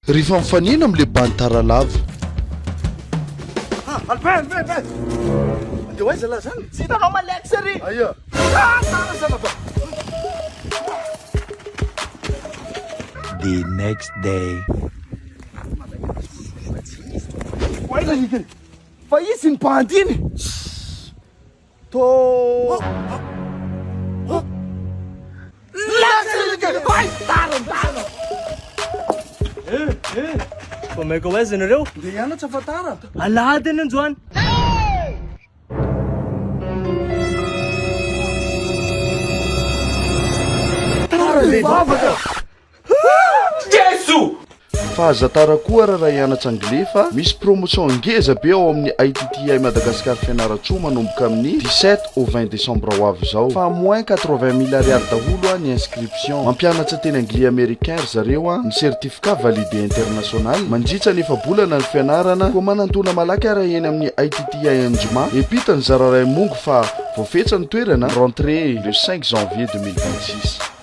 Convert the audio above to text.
Rehefa mifanena amle bandy tara lava. Ah, Albin, Albin, Albin! Andeha ho aiza lahy zany? Tsy hitanao Malex ery! Aia? Ah, tara zana fa. The next day. Ho aiza izy? Fa izy ny bandy iny. To. Vao maika ho aiza nareo? Ndeha hianatra fa tara. Alahady anie androany. Tara le vavaka. Fa aza tara koa ara raha hianatra anglais fa misy promotion ngeza be ao amin'ny ITTI Madagascar Fianarantsoa manomboka amin'ny 17 au 20 décembre ho avy izao fa moins 80 mille ariary daholo ny inscription. Mampianatra teny anglais américain ry zareo an, ny certificat validé international, mandritra ny efa-bolana ny fianarana, koa manantona malaky ara eny amin'ny ITTI Anjoma, epita ny zararaimongo fa voafetra ny toerana, rentrée le 5 janvier 2026.